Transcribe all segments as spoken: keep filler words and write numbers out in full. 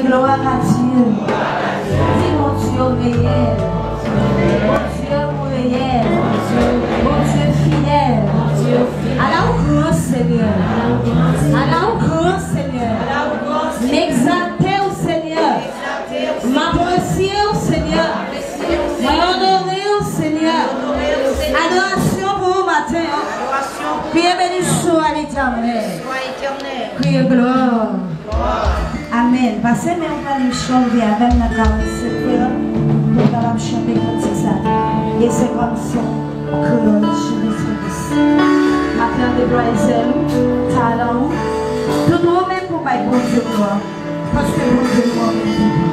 Gloire à Dieu. Dis, mon Dieu réel. Mon Dieu réel. Mon Dieu fidèle. À la hauteur, Seigneur. À la hauteur, Seigneur. M egzalte w, Senyè. M apresye w, Senyè. Mwen onore w, Senyè. Adorasyon pou ou maten an. Kriye benediksyon a Letènèl. Kriye glwa. Amèn. Pase men w pale m chante avè m nan karant sekrè pou w kapab chante kantik sa. E se kòmsi kreyòl Jezi Kris. Maten an deplwaye zèl ou, talan ou, tout ou menm pou bay Bondye glwa. Paske Bondye nou an merite.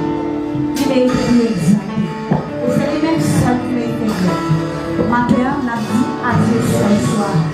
Li merite pou egzalte. E se li menm sèl ki merite glwa. Maten an, n ap di adye sèl swa.